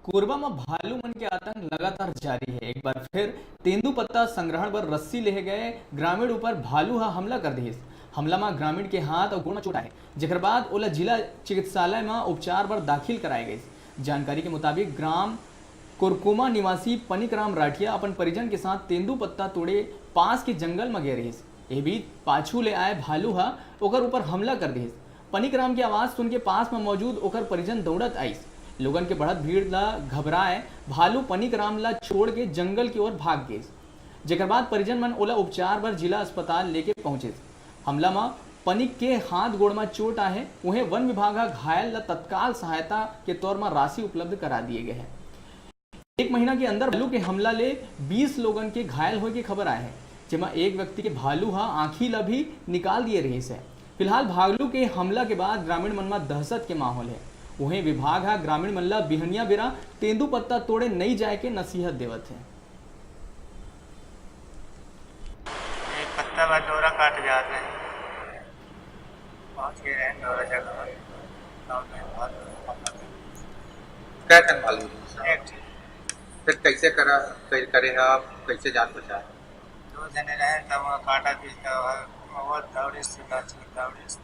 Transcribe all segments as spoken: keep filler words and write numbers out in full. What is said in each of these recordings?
कोरबा म भालू मन के आतंक लगातार जारी हे। एक बार फिर तेंदूपत्ता संग्रहण बर रस्सी लेहे गए ग्रामीण ऊपर भालू ह हमला कर दिहिस। हमला म ग्रामीण के हाथ अउ गोड़ म चोट आए, जेकर बाद ओला जिला चिकित्सालय म उपचार बर दाखिल कराए गइस। जानकारी के मुताबिक, ग्राम कोरकोमा निवासी पनिकराम राठिया अपन परिजन के साथ तेंदूपत्ता तोड़े पास के जंगल म गए रिहिस। ए बीच पाछू ले आए भालू ह ओकर ऊपर हमला कर दिहिस। पनिकराम के आवाज सुन के पास म मौजूद ओकर परिजन दौड़त आइस। लोगन के बढ़त भीड़ ल घबराए भालू पनिकराम ल छोड़ के जंगल की ओर भाग गिस, जेकर बाद परिजन मन ओला उपचार बर जिला अस्पताल लेके पहुंचिस। हमला म पनिक के हाथ गोड़ म चोट आहे, उहें वन विभाग ह घायल ल तत्काल सहायता के तौर म राशि उपलब्ध करा दिए गए हे। एक महीना के अंदर भालू के हमला ले बीस लोगन के घायल होए के खबर आए हे, जेमा एक व्यक्ति के भालू ह आंखी ल भी निकाल दिए रहिस हे। फिलहाल भालू के हमला के बाद ग्रामीण मन म दहशत के माहौल हे। उहें विभाग ह ग्रामीण मन ल बिहनिया बेरा तेंदूपत्ता तोड़े नइ जाए के नसीहत देवत हे। ये पत्ता बा डोरा काट जात है। पहुंच गए हैं डोरा जगह। गाँव में बहुत पत्ता था। कै ठन भालू? एक ठन। फिर कैसे करा, कै-, करे ह आप, कैसे जान बचा? दो जने रहे, तब वहाँ काटा भी था, वो दौड़े से, दौड़े से,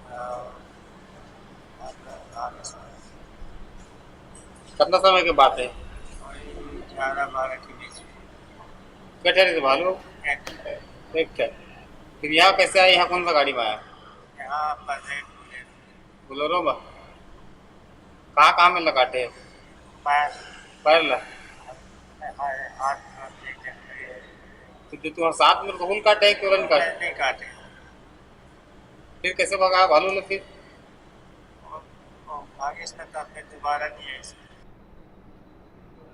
कितना समय के बात है? वही ग्यारह बारह के बीच में। कै ठन रहिस भालू? एक ठन। एक ठन। फिर यहाँ कैसे आए? यहाँ कौन सा गाड़ी में आया? यहाँ पर है बोलेरो। बोलेरो में? का काम में लगाते? पैर। पैर ला? हाथ, हाथ में एक जगह। तो जो तुम्हारे साथ में तो फूल काटे है, क्यों नहीं काटे? नहीं काटे। फिर कैसे भगाया भालू ने फिर? वो, वो भागे इसका था, फिर दोबारा नहीं है इसका।